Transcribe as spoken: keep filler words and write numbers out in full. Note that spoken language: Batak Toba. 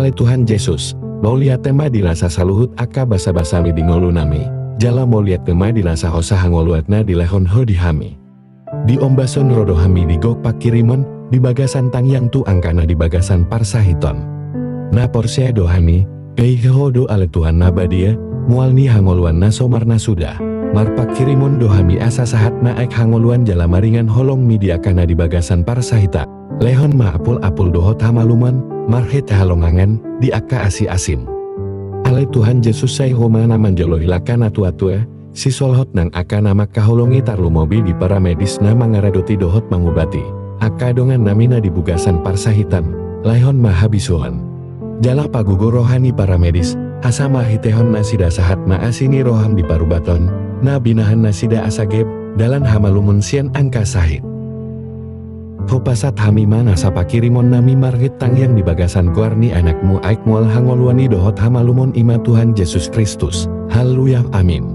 Ale Tuhan Jesus, mauliate ma dilasa saluhut angka basabasami di ngolunami, jala mauliate ma dilasa hosa hangoluan na dilehon Ho di hami. Di ombason ro do hami di gok pangkirimon, di bagasan tangiang tu angka na di bagasan parsahiton. Na porsea do hami, paiho Ho do ale Tuhan na badia, mual ni hangoluan na so marnasuda. Marpangkirimon do hami asa sahat ma aek hangoluan jala maringan holongmi di angka na di bagasan parsahiton. Lehon ma apul-apul dohot hamalumon, marhite halongangan, di angka asi-asim. Ale Tuhan Jesus, sai Ho ma na manjoloi langka natua-tua, sisolhot nang angka na mangkaholongi, tarlumobi di paramedis na mangaradoti dohot mangubati angka dongannami na di bagasan parsahiton, lehon ma habisuhon. Jala pagogo roha ni paramedis, asa marhitehon nasida sahat ma asi ni roham di parubaton, na binahen nasida asa gep, dalan hamalumon sian angka sahit. Hupasahat hami ma nasa pangkirimonnami marhite tangiang di bagasan goar ni Anakmu aek mual hangoluan i dohot hamalumon, i ma Tuhan Jesus Kristus. Haleluya, amin.